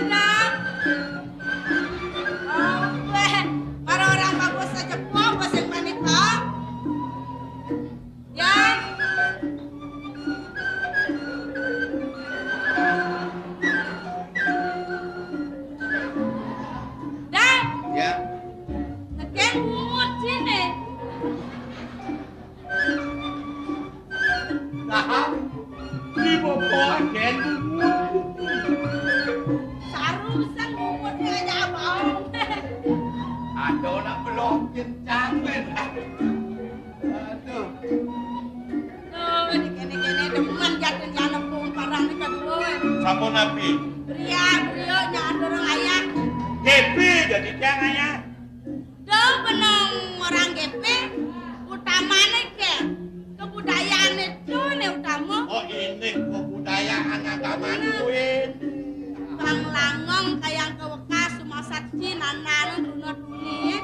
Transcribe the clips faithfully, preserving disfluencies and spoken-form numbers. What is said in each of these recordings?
Dang. Oh, weh. Para orang bagus saja, wong, sing panik, ha? Ya. Dang. Ya. Ngeken bungut sini. Nah, di boboan gen bungut. Saru sang bungutnya aja abang. Ada nak belum kencang, men. Aduh. Tuh, di kene-kene demen jatuh nyana pung parang di kedua. Sampun napi? Ria, Rio, nyana orang ayah. Kepi jadi tiang ayah. Duh, benang orang gepe, utamane ke kebudayaan itu ne utama. Oh, ini kebudayaan agama duit. Bang Langong kayang ke wekas sumasat Cina nanu duna duni.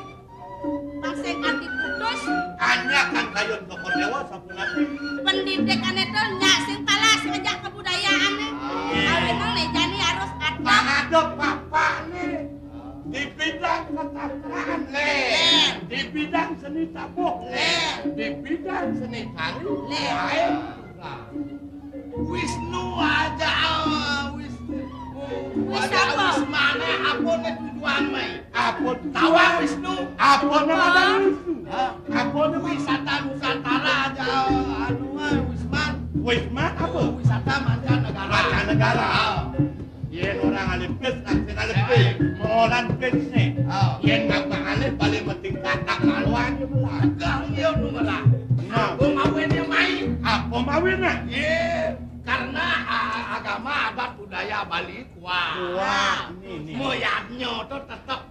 Bang sing ati putus. Hanya kan kayun ke Kodewa sampun ati. Pendidikan itu nyak sing palas ngejak kebudayaane. Ah. Kawin ne jani harus ada. Mana ada bapak nih? Di bidang kesastraan, Ler. Di bidang seni tabuh, Ler. Di bidang seni tari, Ler. Lain juga. Wisnu aja, ah, Wisnu. Wis ada apa? Wis mana? Apa ne tujuan mai? Apa tawa tujuan? Wisnu? Apa nama Wisnu? Hah? Apa nama? Wisata Nusantara aja, ah, anu, ah, Wisman. Wisman apa? Wisata mancanegara. Mancanegara. Ah. Yen orang alih pis, langsung alih pis. Molan pis nih. Oh. Yen ngapa alih balik meting katak malu aja belah. Kang iya nu belah. Nah. Aku mawin ya mai. Apa mawin nah? Iya, karena, ah, agama, adat, budaya Bali kuat. Kuat, nih, nih. Moyadnya tuh tetep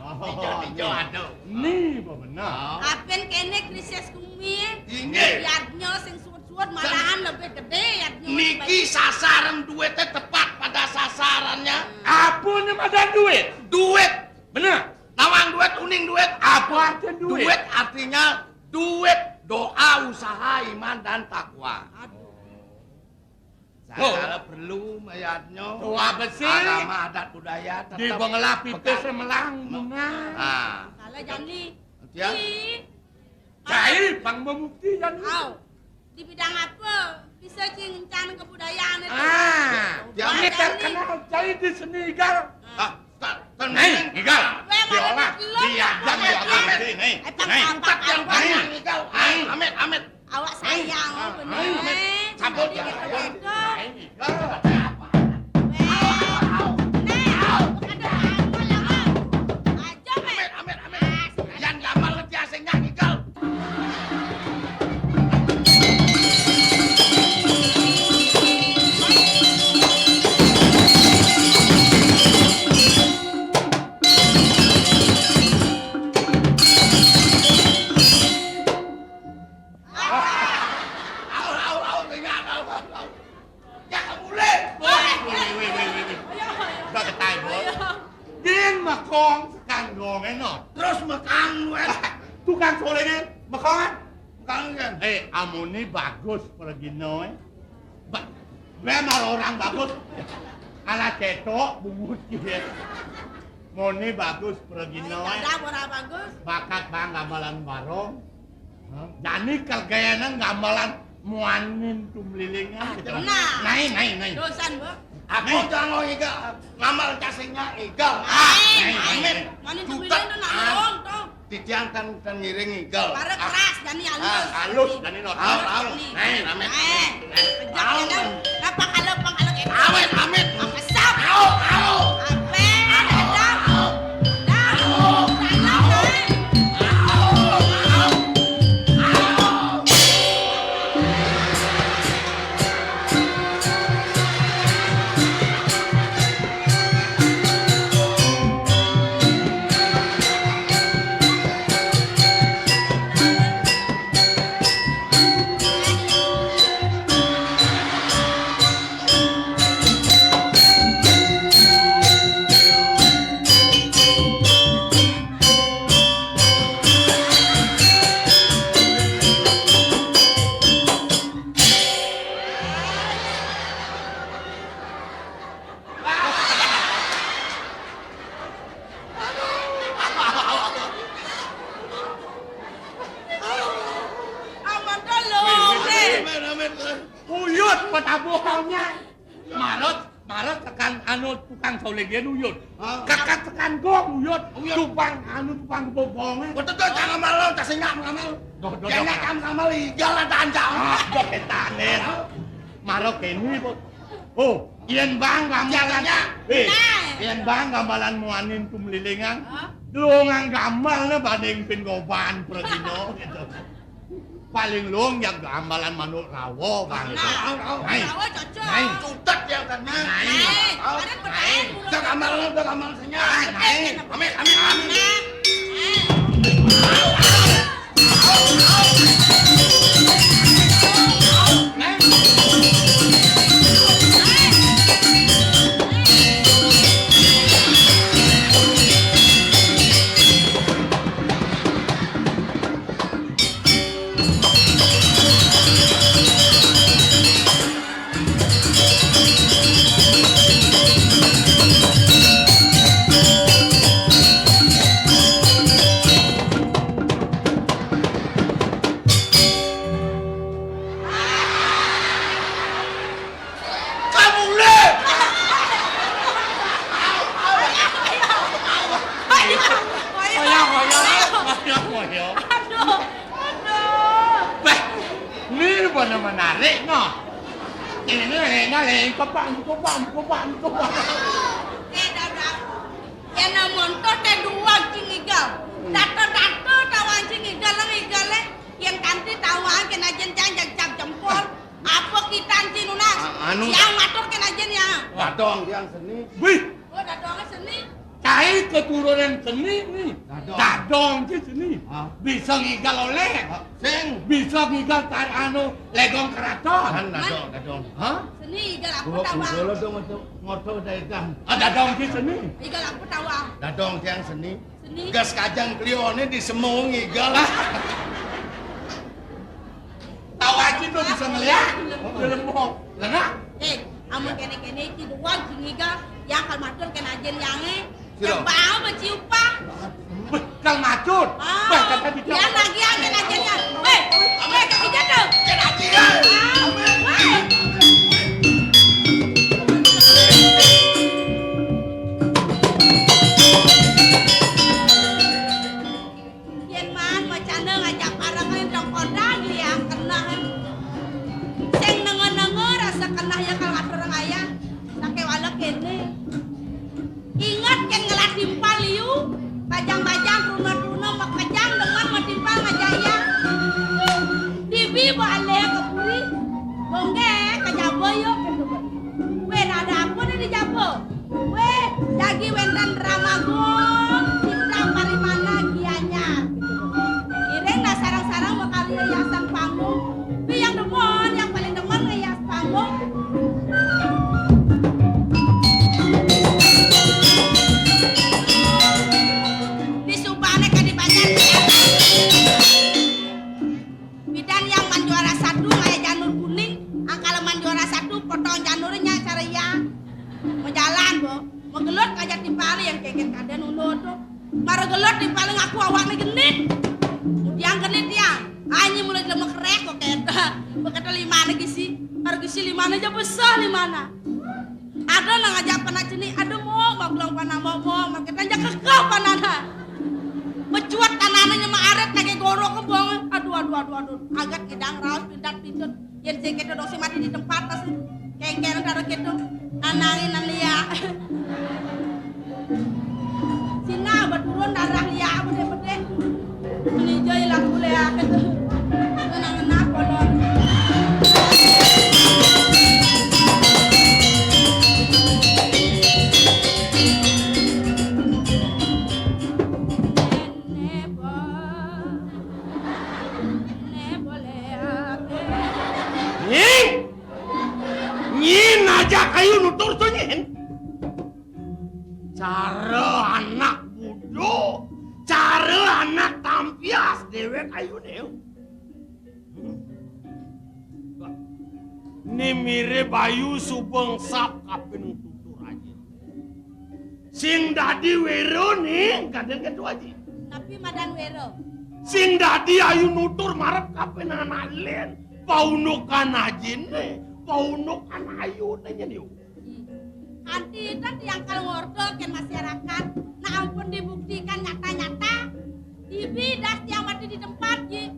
Oh, ijo-ijo nih. Aduh. Nih, bener. Oh. Apen kene krisis kumi. Inggih. Yadnya sing suwud-suwud malahan lebih gede yadnya. Niki sasaran duitnya tepat pada sasarannya. Apa nih madan duit? Duit. Bener. Nawang duit, uning duit. Apa artinya duit? Duit artinya duit, doa, usaha, iman, dan takwa. Aduh. Tuh. Sagala perlu mayadnya. Tuh, apa sih? Agama, adat, budaya tetap di Bangla pipis pegang. Melang bunga. Ah. Salah jani. Dia? Ih. Cai pang membukti jani. Au. Di bidang apa? Bisa sih ngencan kebudayaan itu. Ah, dia ini terkenal cai di seni igal. Ah, tak, tak. Nih, igal. Weh, diolah, mana dulu? Diadang, diadang, nih. Eh, pang, nih. Pang, pang, pang. Nih. Igal. Nih. Amit, amit. Awak sayang, ah, bener. Ayo, ayo. Campur. Jadi ya, gitu, ayo. Gitu. Ayo. Weh. Nah, bukan ada apa-apa. Aja, weh. Amit, amit, amit. Ah, sudah. Yang gamal ngerti asingnya, Igal. Aul, aul, aul, ingat, aul, aul, aul. Ya, mulai. Woi, woi, woi, woi, woi. Udah ketai, Bos. Din makong sekanggong eno. Terus makang lu, eh. Tukang sole din, makongan. Makang kan? Eh, amuni bagus pergino, eh. Ba-, memang orang bagus. Ala cetok bungut dia. Muni bagus pergino, eh. Ada orang bagus. Bakat bang gamelan barong. Hah? Jani kergayana gamelan muanin tumlilingan. Ah, gitu. Tenang. Nai, nai, nai. Dosan, Bu. Aku nai. Jangan lo iga ngamal casingnya iga. Ah, nai, nai, nai. Muanin tumlilingan tuh nak ngomong tuh. Titiang kan, kan ngiring iga. Para keras, jani halus. Ah, halus, jani normal. Halus, halus. Nai, nai. Nai, nai. Kejap ya, Dang. Nah, pangkala, pangkala kayak gitu. Awet, amit. Kesap. Au, au. Ape? Au, au. Dah. Au, au. Marot, marot tekan anu tukang solégian uyut. Hah? Kakak tekan gong uyut. Uyut. Tukang anu tukang bobongé. Betul tuh, jangan malu, tak singap ngamal. Doh, doh, jangan doh. Kamu ngamal, igal ada anjang. Ah, doh, ketané. Marot kéné, Bu. Oh, yén Bang gambalan. Jangan, ya. Eh, nah. Yén Bang gambalan muanin tumlilingan. Hah? Lu ngang gambalné banding pin goban pradina gitu. Paling luung ya gambalan manuk rawa, Bang. Nah, au, au. Naik. Rawa cocok. Naik. Cutet ya kan, Bang. Naik. Naik. Au. Ada petani. Naik. Udah gambalan, udah gambalan senyap. Naik. Naik. Amit, amit, amit. Naik. Kamu le. Ayo, ayo, ayo, ayo. Aduh, aduh. Bah, ini mana menarik, no? Ini enak, eh, kopang, kopang, kopang, kopang. Eh, dah, dah. Yén montor té dua cing igal. Data-data tawang cing igal, lang igalé. Yén kanti tawang kén ajén cang jag cap jempol. Apa kitan cing nunas? A-, anu. Yang matur kén ajén ya. Dadong yang seni. Wih. Oh, dadong seni. Cai keturunan seni nih. Dadong. Dadong cing seni. Hah? Bisa ngigal oleh. Hah? Sing. Bisa ngigal tar anu legong keraton. Kan dadong, dadong. Hah? Seni igal apa tawang? Gua dong, dong, ngoto daedan. Ah, dadong cing seni. Igal apa tawang? Dadong tiang seni. Seni. Gas kajang klioné di semung igal. Tahu aja tuh bisa ngeliat. Di lembong. Lenga? Eh, amun kéné-kéné iki dua cing igal, yang kal matur kén ajén yangé. Sira. Coba beciupan. Wéh, kal matur. Ah, wéh, kata dia. Yang lagi angin aja ya. Wéh, wéh, kaki jatuh. Kena dia. Ah, wéh. Yén maan macané ngajak parengé dong kodang ya kenah. Sing nengé-nengé rasa kenah ya kal ngatur ngayah. Sakéwala kéné. Inget kén ngelah timpal liu, bajang-bajang, truna-truna, makejang demen matimpal ngajak ia. Dibi ba aléh ka puri, bonggé ka jaba ya, kéto. Wéh, ada apa né di jaba? Wéh, jagi wénten drama gong, Cipta Parimana Gianyar. Iring dah sareng-sareng makarya hiasan panggung. Tapi yang demen, yang paling demen ngehias panggung. Di subané kadi banjar. Bidan yang man juara satu, maya janur kuning, angkal man juara satu, potong janurnya cara ya. Mau jalan, Bo. Mau gelut aja timpali yang kengken kadén ulu tuh. Mara gelut timpali ngaku awakné genit. Kemudian genit ya. Anyi mulai lemek rek kok kata. Kok kata lima lagi sih. Harga si lima aja besar lima. Ada nang ngajak panah cenik, ada mau maglong panah mau mau, makin aja kekeh panahna. Pecuat tanahna nyema aret lagi gorok kebong. Aduh, aduh, aduh, aduh. Agat kidang raos pintat pintut. Yén sing kéto dong sing mati di tempat pas kengkén karo kéto. Anangin nan lia. Sina beturun darah lia bedé-bedé. Menijo ilang kuliah kéto. Ngenah-ngenah kolon. Nying! Nyin aja kayu nutur tuh, Nyin. Cara anak bodoh, cara anak tampias déwék ayuné. Né mirib ayu suba ngesap kapin tutur aja. Sing dadi wéra né, kadén kéto aji. Tapi madan wéra. Sing dadi ayu nutur marep kapin anak lén, paundukan ajiné. Paunukan ayuné nyén, Yu. Kanti ten tiang kal ngorta kén masyarakat. Nah, ampun dibuktikan nyata-nyata. Ibi das tiang mati di tempat, Ji.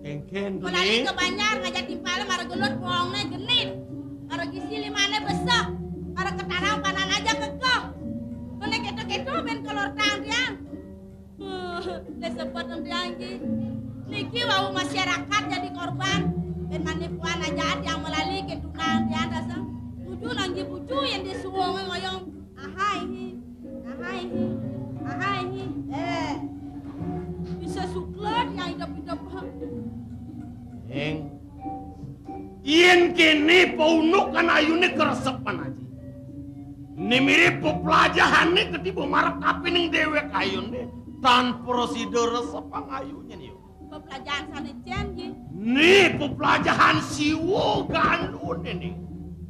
Kénkén, Melali Duli. Ke banjar ngajak timpal mara gelut boongné genit. Mara gisi limané besek. Mara ketarang panan aja kekeh. Kéné kéto-kéto bén kelortang tiang. Dé sebet enti anggi. Niki wau masyarakat jadi korban. Bén manipuan aja tiang melali ké tunang tiang dasar. Tuju nanggi bucu yén disuwung ngoyong. Ahai hi. Ahai hi. Ahai hi. Eh. Bisa suklet yang hidup-hidup. Ning. Yén kéné paunukan ayuné keresepan aji. Né mirip peplajahané ketiba marep kapining déwék ayuné, tan prasida resepang ayuné, Yu. Peplajahan sané cén, Ji? Né peplajahan Siwa Ganuné né.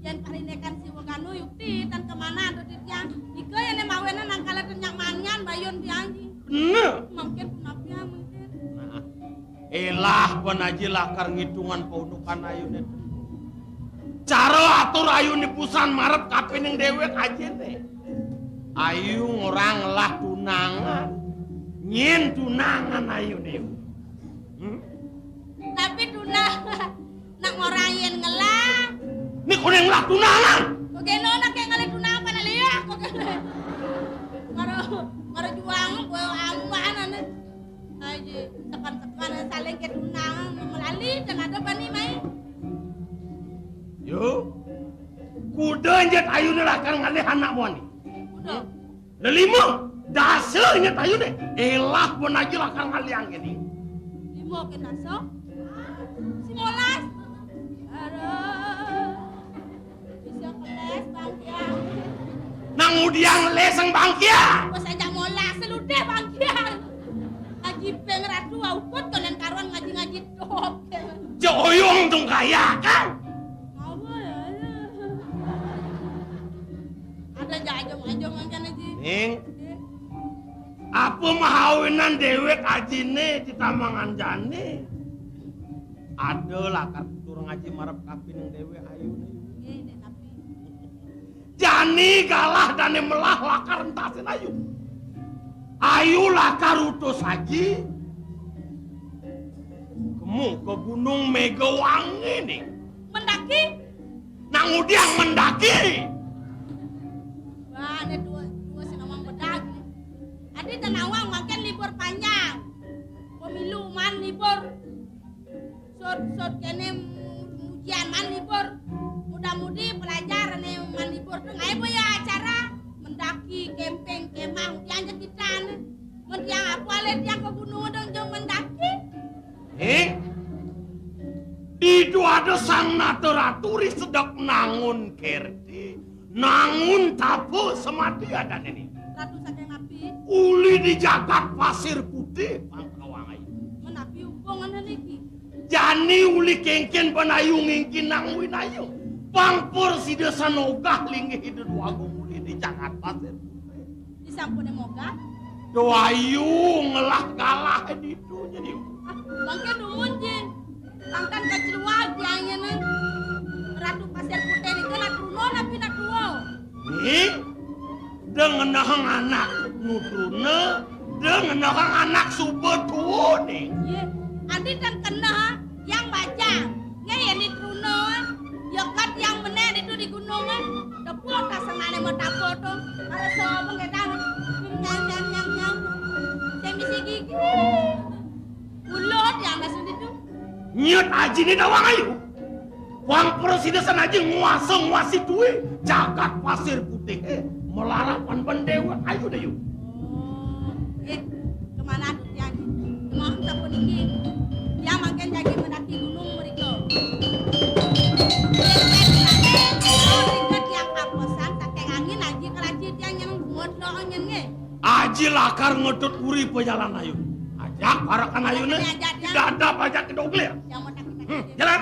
Yén parindikan Siwa Ganu yukti tan kemana tuh titiang. Ika yén mawinan nangkala ten nyak manian bayun tiang, Ji. Bener. Mungkin punapi ya, mungkin. Nah. Élah, pan aji lakar ngitungan paunukan ayuné. Cara atur ayuné pusan marep kapining déwék ajiné. Ayu ngorang ngelah tunangan. Nyén tunangan ayuné. Hmm? Tapi tunangan nak ngorang yén ngelah. Né koné ngelah tunangan. Kok kéno nak ké ngelah tunangan pada liak kok kéno. Mara, mara juang, gua aman ané. Aji, tekan-tekan saling ké tunang, melali, dan ada bani mai. Yo, kuda nyét ayuné lakar ngalih anak muani. Kuda. Lelima, dasa nyét ayuné. Élah, pun aja lakar ngalih angin. Lima ké dasa. Simolas. Aduh. Bisa keles, Bang Kiang. Nang udiang les, Bang Kiang. Bos aja molas, seludeh, Bang Kiang. Haji Peng Ratu, auput, konen karuan ngaji-ngaji dok. Joyong tung kaya, kan? Apa ya? Ada aja, aja, aja, makan aja. Ning. Oke. Apa mahawinan déwék ajiné di tamangan jani? Ada lakar tutur ngaji marep kapining déwék ayuné. Nggih, Dék Napi. Jani galah dané melah lakar entasin ayu. Ayu lakar utus aji. Kemu ke Gunung Megawangi nih. Mendaki? Nang udiang mendaki. Wah, ada dua, dua senawang bedag nih. Adi tenawang makin libur panjang. Pemilu man libur. Sot, sot kéné mu-, ujian man libur. Muda-mudi pelajar né man libur tuh ngaé boya acara mendaki, camping, kemah, udiang jang kita né. Mun tiang apa alé tiang ke gunung dong jong mendaki. Eh? Ditu ada sang nata ratu ri sedek nangun kerti, nangun tapa semati adané ni. Ratu saking napi? Uli di jagat Pasir Putih, Pangkawang ayu. Menapi hubungan niki? Jani uli kéngkén panayu ngingkin nang winayu. Pangpur sida sanogah linggih ida dua agung uli di jagat Pasir Putih. Disampuné mogah? Doayu ngelah galah ditu nyeni. Ah, mangké dumun, Jin. Pangkan kacluag tiangé né. Ratu Pasir Putih nika nak truna napi nak tua? Nih, da ngenehang anak nu truna, da ngenehang anak suba tua nih. Iya, adi tan keneh. Yang bajang, nggih yén di truna, ya kat yang bener itu di gunung, eh. Tepuk tak sengané mau tapuk tuh. Ada sapa nggih tang? Nyam, nyam, nyam, nyam. Saya misi gigi. Ulut yang masuk itu. Nyet aji ni dawang ayu. Wang prasida san aji nguasa nguasi tuwi jagat Pasir Putih, eh. Melarapan pendéwa ayu dayu. Oh, nggih. Kemana tuh tiang? Kemana sampun iki? Tiang mangkin jagi mendaki gunung mriko. Mriko tiang kaposan saking angin aji kelaji tiang nyang ngodok nyen nggih. Aji lakar ngedut uri pejalan ayu. Ajak parakan ayune. Makanya ajak tiang. Dadap ajak kedoglir. Yang mau tak kita. Hmm, jalan.